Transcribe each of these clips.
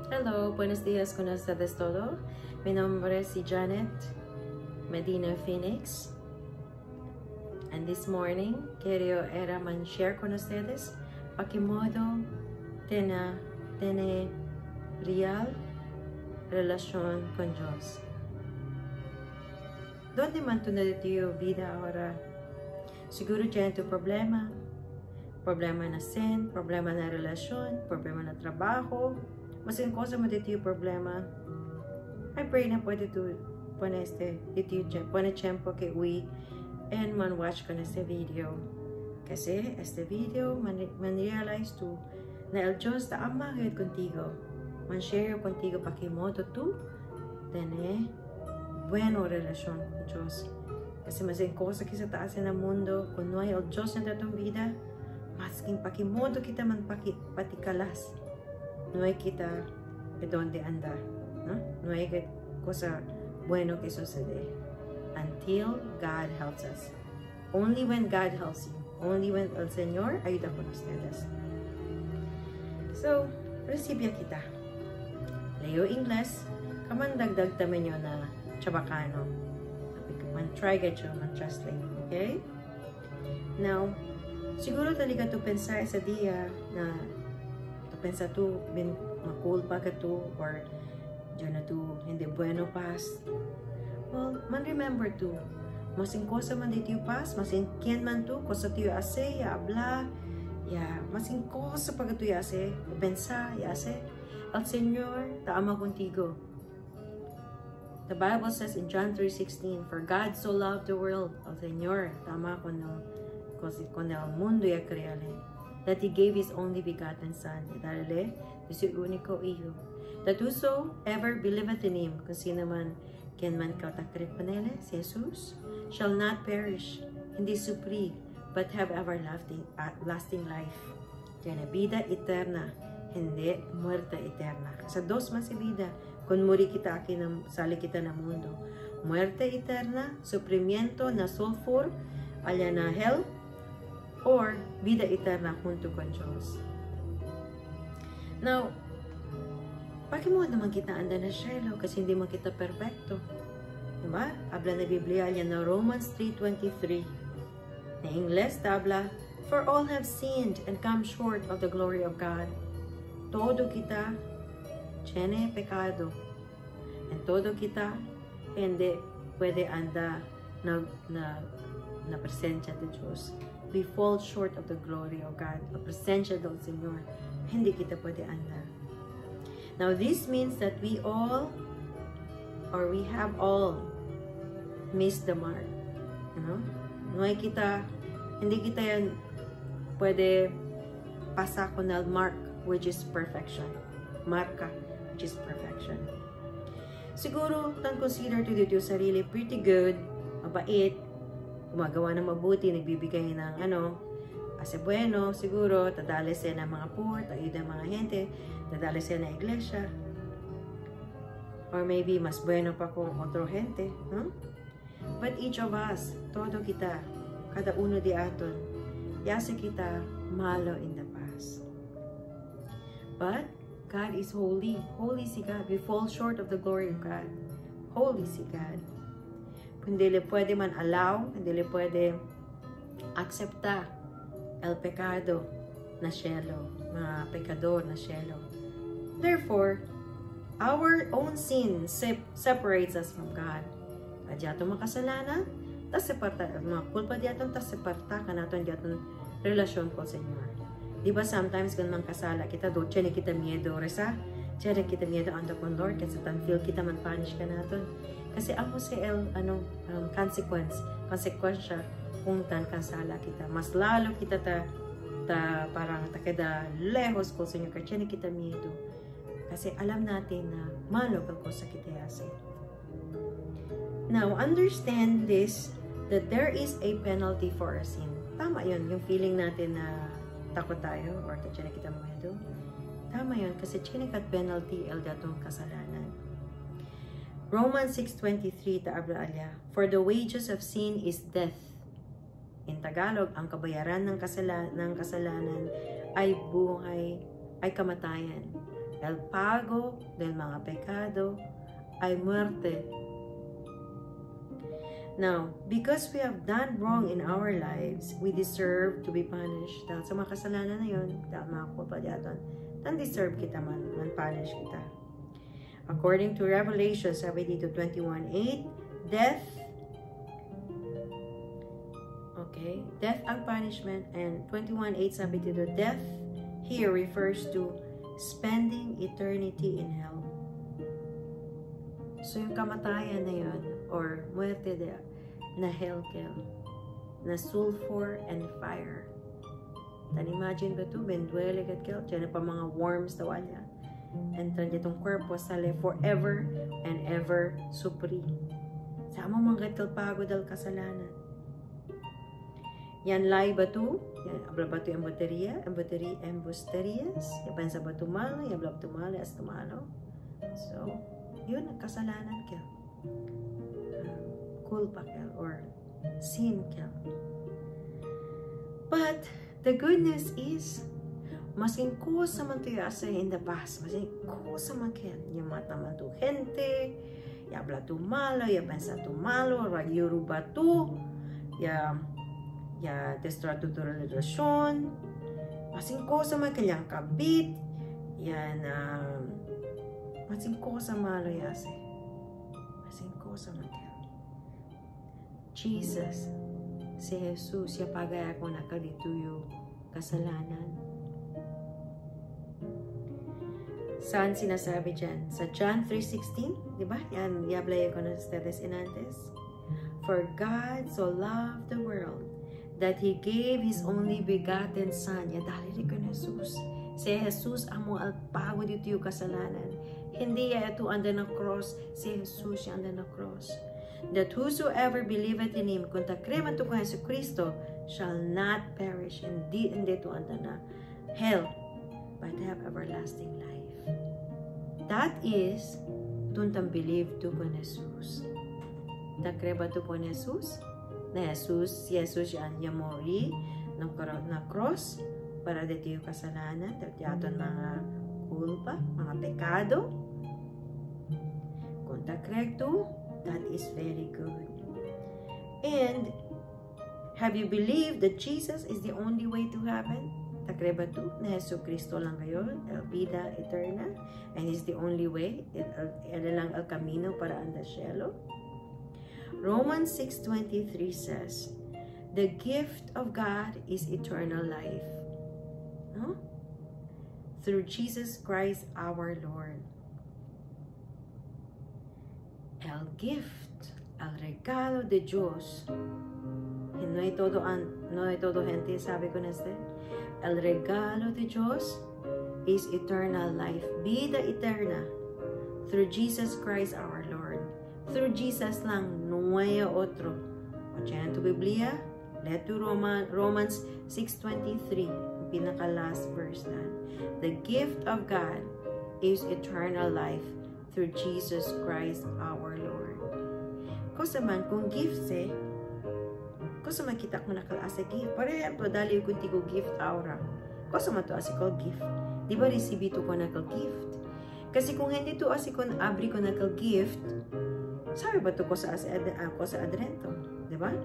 Hello, buenos días con ustedes todo. Mi nombre es Janet Medina Phoenix. And this morning, quiero era man share con ustedes pa que modo tiene real relación con Dios. ¿Dónde man tu na vida ahora? Siguro dyan tu problema. Problema na sin, problema na relasyon, problema na trabajo. Masin cosa mo dito yung problema. I pray na pwede tu pone este dito yung pone tiempo que uwi and man watch ko na este video. Kasi este video man realize tu na el Diyos ta ama gayud contigo. Man share contigo pa que modo tu tiene bueno relasyon con Diyos. Kasi masin cosa que sa taas ng mundo, kung no hay el Diyos en atong vida, masking pakimodo kita man patikalas. No hay kita de donde anda, no? No hay cosa bueno que sucede until God helps us. Only when God helps you. Only when el Señor ayuda con ustedes. So, recibe kita. Leo Ingles, kamandagdag tamen nyo na Chabacano. Man try get you, man translate, okay? Now, siguro talaga tu pensar sa dia na tu pensa tu bin makulpa ka tu or dyan na tu hindi bueno pas. Well, man remember tu, masin cosa man dito yung pas, masin quien man tu, cosa tu ase, ya habla, ya, masin cosa pag tu ase, pensa, ya ase, el Señor ta ama contigo. The Bible says in John 3:16, for God so loved the world, el Señor ta ama con el mundo ya creale, that He gave His only begotten Son, darle de su único Hijo, that whosoever believeth in Him, kung sino man, quien man kautakre con él, si Jesus, shall not perish, hindi supri, but have everlasting life. Tiene vida eterna, hindi muerte eterna. Sa dos man si vida, kung muri kita aki na, sali kita na mundo. Muerte eterna, sufrimiento na sulfur, allá na hell, or vida eterna junto con Diyos. Now, bakit mo naman kita anda na cielo? Kasi hindi man kita perfecto. Diba? Habla na Biblia yan na Romans 3:23. Na Ingles, tabla, for all have sinned and come short of the glory of God. Todo kita tiene pecado. And todo kita hindi pwede anda na presensya de Diyos. We fall short of the glory of God. La presensya del Señor. Hindi kita pwede anda. Now, this means that we all, or we have all, missed the mark. You know? No hay kita, hindi kita yan pwede pasa con el mark, which is perfection. Marka, which is perfection. Siguro, tan consider to dito yung sarili pretty good, mabait, gumagawa ng mabuti, nagbibigay ng ano, ase bueno, siguro, tadali siya ng mga poor, tayuda ng mga gente, tadali siya ng iglesia. Or maybe, mas bueno pa kung otro gente, no? But each of us, todo kita, kada uno di aton, yasa kita malo in the past. But, God is holy. Holy si God. We fall short of the glory of God. Holy si God. Hindi le pwede man allow, hindi le pwede aksepta el pecado na cielo, mga pecador na cielo. Therefore, our own sin separates us from God. Adya itong makasalanan, tas separta, mga kulpa di aton, tas separta ka naton di aton relasyon ko Señor. Diba sometimes kung mangkasala kita, do tiene kita miedo, resa, tiene kita miedo ando con Lord, kasi tan feel kita man punish ka naton. Kasi amo si el, ano, consequence, konsekwensya kung tan kasala kita. Mas lalo kita ta parang takeda lejos ko sa inyo, kasi tiene kita miedo. Kasi alam natin na malo ka ko sa kita yase. Now, understand this, that there is a penalty for a sin. Tama yun, yung feeling natin na takot tayo or tiene kita miedo. Tama yun, kasi tiene kat penalty el datong kasalanan. Romans 6:23 taabla alya, for the wages of sin is death. In Tagalog, ang kabayaran ng kasalanan ay buhay, ay kamatayan. El pago del mga pecado ay muerte. Now, because we have done wrong in our lives, we deserve to be punished. Dahil sa mga kasalanan na yun, dahil mga kulpa di aton, tan deserve kita man, man-punish kita. According to Revelation, sabi dito 21:8, death, okay, death ang punishment, and 21:8 sabi dito, death here refers to spending eternity in hell. So, yung kamatayan na yun, or muerte de, na hell kel, na sulfur and fire. Tan imagine ba to, benduele kat kel, dyan na pa mga worms daw niya. And tan itong kwerpo sale forever and ever supri. Sa amo mga kel pagod al kasalanan. Yan lay ba to? Yan, abla ba to emboteria? Emboteria, embusterias? Yan sa ba tumalo? Yan bla tumalo, as tumalo. So, yun ang kasalanan kel. Culpa kel or sin kel. But, the good news is, maskin kusa man to yasa in the past, maskin kusa man kel, yung mata man to gente, ya habla tu malo, ya pensa tu malo, yoruba tu, ya destra tu relasyon, maskin kusa man kel, yang kabit, yan, maskin kusa malo yase, maskin kusa man kel. Jesus, si Jesus, siya pagaya ko nakalito yung kasalanan. Saan sinasabi dyan? Sa John 3:16, di ba? Yan, yablay ko na ustedes in antes. For God so loved the world that He gave His only begotten Son. Ya, dahil ko na Jesus. Si Jesus amo alpago dito yung kasalanan. Hindi ya ito anda na cross. Si Jesus ya anda na cross. That whosoever believeth in Him, kung takrema to kung Jesu Cristo, shall not perish. Hindi, hindi ito anda na hell, but have everlasting life. That is, tuntang believe to con Jesus. Takreba to con Jesus? Na Jesus, si Jesus yan yamori na cross para dito yung kasalanan, dito aton mga kulpa, mga pekado. Kung takreg to, that is very good. And, have you believed that Jesus is the only way to heaven? Takreba to, na Jesu Cristo lang kayo, el vida eterna, and He's the only way, el lang el camino para anda cielo. Romans 6:23 says, the gift of God is eternal life. No? Through Jesus Christ our Lord. El gift, el regalo de Dios. Y no hay todo, no hay todo gente sabe con este. El regalo de Dios is eternal life. Vida eterna. Through Jesus Christ our Lord. Through Jesus lang, no hay otro. O tiyan tu Biblia, let to Romans 6:23, pinaka last verse na. The gift of God is eternal life through Jesus Christ our Lord. Kosa man kung gift eh, kosa man kita ko nakal as a gift. Por ejemplo, dali kung tigo gift aura. Kosa man to as a gift. Di ba receive ito ko nakal gift? Kasi kung hindi to as kon abri ko nakal gift, sabi ba to ko sa adrento? Di ba?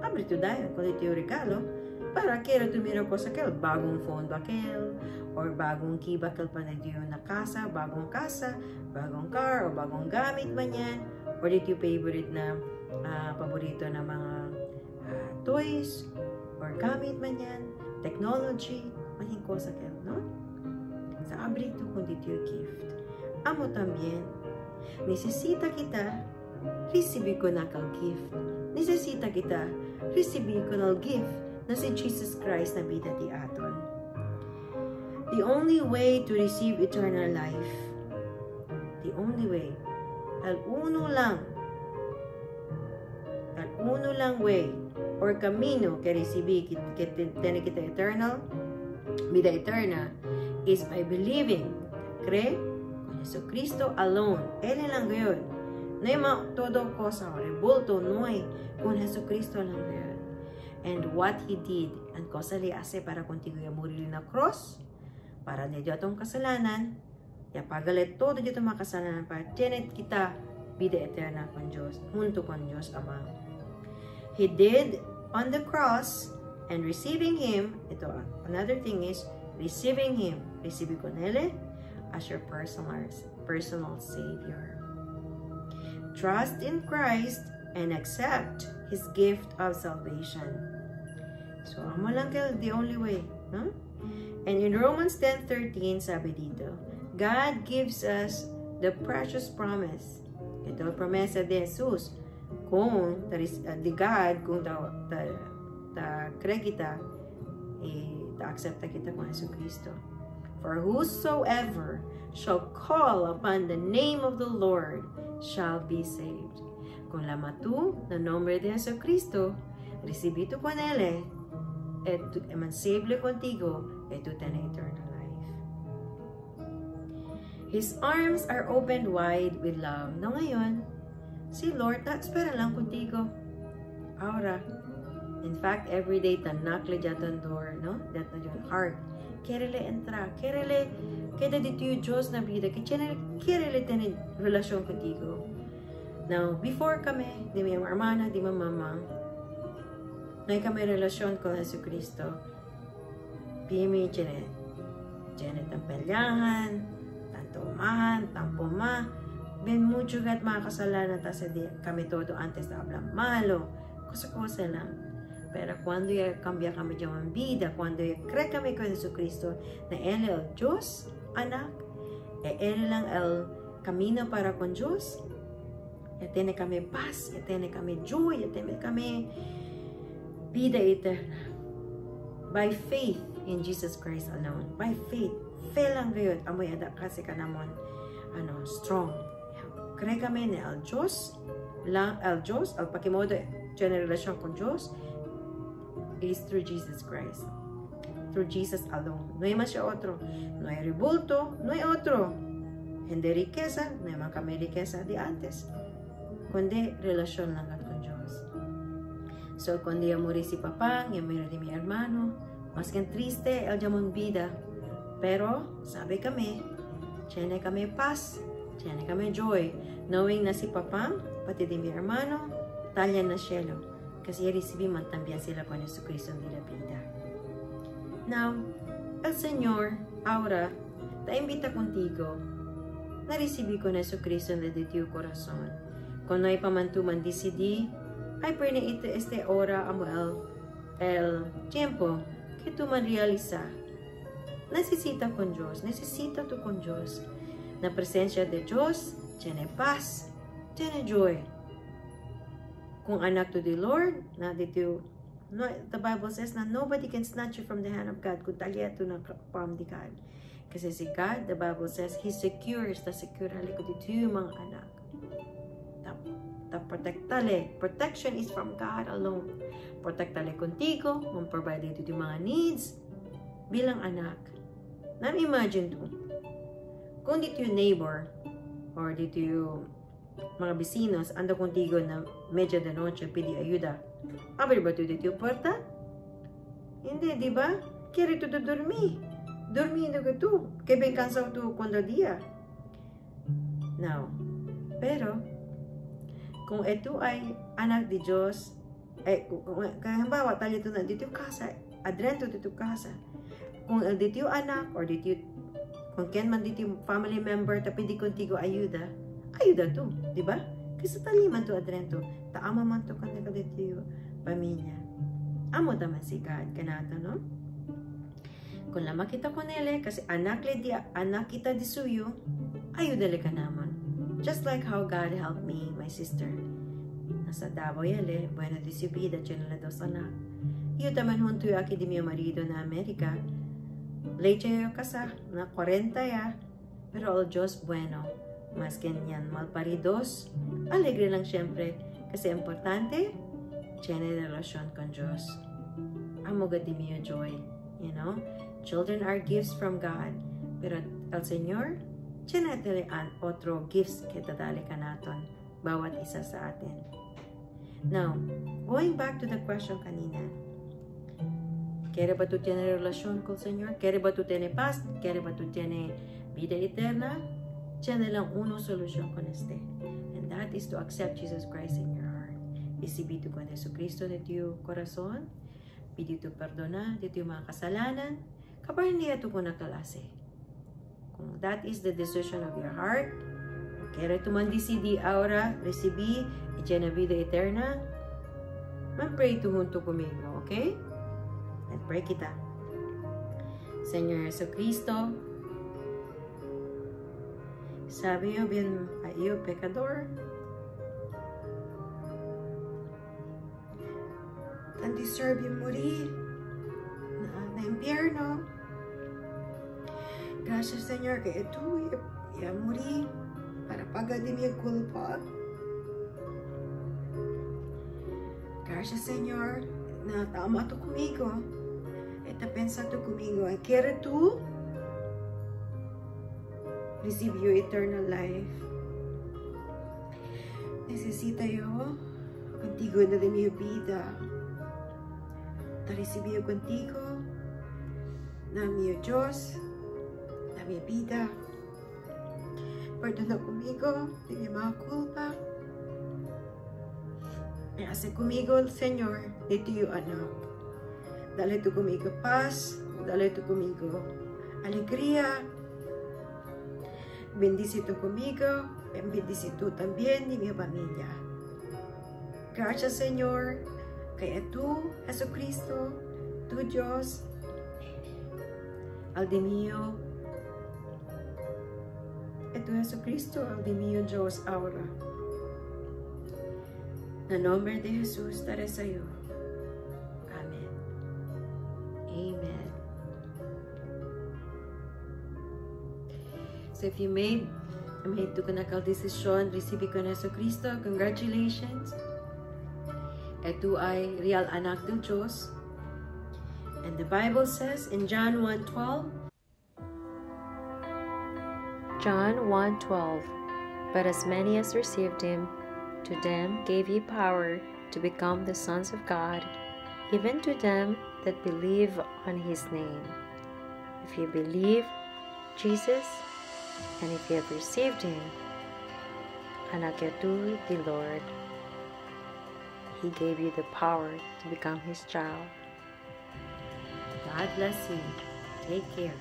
Abri to dahil kung ito yung regalo, para kaya tumira ko sa kel, bagong phone ba kel, or bagong key ba kel pa na yung nakasa, bagong kasa, bagong car, o bagong gamit man yan, or dito yung favorite na, paborito na mga toys, or gamit man yan, technology, mahin ko sa kel, no? Sa abri to kung dito yung gift. Amo también, necesita kita, receive ko na kal gift. Necesita kita, receive ko na gift na si Jesus Christ na bida di aton. The only way to receive eternal life, the only way, al uno lang way, or camino que recibí, que tiene kita eternal, vida eterna, is by believing, cree, con Jesucristo alone. Él lang gayon. No hay mga todo cosa, revolto, no hay, con Jesucristo lang gayon. And what He did, and cosa le hace para contigo y morir na cross, para medyo atong kasalanan, Ya pagale todo dito mga kasalanan para tiene kita vida eterna con Dios, junto con Dios Ama. He did on the cross and receiving Him, ito, another thing is, receiving Him, recibe con Él as your personal Savior. Trust in Christ and accept His gift of salvation. So, amo lang kayo, the only way. No? And in Romans 10:13, sabi dito, God gives us the precious promise. Ito ang promesa de Jesus. Kung di God, kung ta cree kita, ta accepta kita con Jesucristo. For whosoever shall call upon the name of the Lord shall be saved. Kung lama tu, na nombre de Jesucristo, recibí tu con Él, et emancible contigo, et tu ten eternal life. His arms are opened wide with love. No ngayon, si Lord, ta espera lang contigo. Ahora, in fact, every day, tanakle dyan door, no? Dat na yung heart. Querele entra, querele, queda dito yung Diyos na vida, querele tener relasyon contigo. Now, before kami, di mi hermana, di mi mama, na kami relasyon con Jesucristo. Pimi, tiene tampelyahan, tantumahan, tampuma, ben mucho gat mga kasalanan ta sa di, kami todo antes na habla malo, kusa-kusa lang. Pero cuando ya cambia kami dyan vida, cuando ya cree kami con Jesucristo, na Él el Diyos, anak, e Él lang el camino para con Diyos, ya tiene kami paz, ya tiene kami joy, ya tiene kami vida eterna. By faith in Jesus Christ alone. By faith. Fe lang kayo. Amoy ada kasi ka namon, ano, strong. Cree kami na el Diyos, lang el Diyos, el pakimodo, tiene relasyon con Diyos, is through Jesus Christ. Through Jesus alone. No hay más otro. No hay rebulto, no hay otro. Hindi riqueza, no hay man kami riqueza de antes. Kundi relasyon lang at con Diyos. So, cuando ya muri si papá, ya muri di mi hermano, mas que triste, el llamó vida. Pero, sabi kami, tiene kami paz, tiene kami joy, knowing na si papá, pati di mi hermano, talya na cielo. Kasi recibi man también sila con Jesucristo en la vida. Now, el Señor, ahora, te invita contigo, na recibi con Jesucristo en el tu corazón. Kung no hay pamantuman decidi, ay pwede ito este hora amo el tiempo que tú man realiza. Necesita con Dios, necesita tú con Dios. Na presencia de Dios, tiene paz, tiene joy. Kung anak to the Lord, na dito, no, the Bible says na nobody can snatch you from the hand of God kung talya ito ng palm di God. Kasi si God, the Bible says, He secures, ta secure ko dito yung mga anak. Ta protectale. Protection is from God alone. Protectale contigo, man-provide dito yung mga needs bilang anak. Now imagine to, kung dito yung neighbor or dito yung mga bisinos, ando contigo na media de noche, pidi ayuda. Abre ba ito dito yung puerta? Hindi, di ba? Quiere tu dormir. Dormindo que tú, que ben cansado tú cuando día. Now, pero, kung ito ay anak di Diyos, eh, kung halimbawa, tayo ito na dito yung casa, adrento dito yung casa. Kung dito yung anak, or dito yung, kung ken man dito yung family member, tapi di contigo ayuda, ayuda to, di ba? Kasi taliman to adrento, taama man to kanya ka dito yung pamilya. Amo taman si God, kanato, no? Kung lama kita konele, kasi anak le di, anak kita di suyo, ayuda le ka naman. Just like how God helped me, my sister. Nasa Davao yale, bueno di su vida, tiene la dos anak. Yo taman junto yo aquí di mi marido na Amerika. Leche yo casa, na 40 ya. Pero el Dios bueno, mas ganyan malparidos, alegre lang siyempre. Kasi importante, tiene relasyon con Dios. Amo ga di mi joy, you know? Children are gifts from God. Pero el Señor, tiene otro gifts que dadali ka naton, bawat isa sa atin. Now, going back to the question kanina, ¿Quiere ba tú tener relación con el Señor? ¿Quiere ba tú tener paz? ¿Quiere ba tú tener Vida eterna, tiene lang uno solución con este. And that is to accept Jesus Christ in your heart. Recibir tu con Jesucristo de tu corazón. Pidi tu perdona de tu mga kasalanan. Kapag hindi ito ko nakalase. Kung that is the decision of your heart, kung tu man decidi ahora, recibir y tiene vida eterna, man pray tu junto conmigo, okay? And pray kita. Señor Jesucristo, sabi yo bien a iyo pecador, tan deserve yung morir na impierno. Gracias, Señor, que tú ya morí para pagar de mi culpa. Gracias, Señor, na tama tu conmigo. Eta pensa tu conmigo. Quiere tú receive your eternal life. Necesita yo contigo na de mi vida. Ta recibí yo contigo na mi Dios, na mi vida. Perdona conmigo de mi mga culpa. E hace conmigo el Señor de tu anak. Dale tu conmigo paz, dale tu conmigo alegría. Bendice tú conmigo, bendice tú también y mi familia. Gracias, Señor, que tú, Jesucristo, tu Dios, al de mío, tu Jesucristo, al de mío Dios ahora. En el nombre de Jesús, te rezo yo. Amén. Amen. So if you made tu kanakal desisyon, receive ko na Jesucristo, congratulations. Ito ay real anak ng Diyos. And the Bible says in John 1:12, John 1:12, but as many as received him, to them gave he power to become the sons of God, even to them that believe on his name. If you believe Jesus, and if you have received him, anak yatu the Lord. He gave you the power to become his child. God bless you. Take care.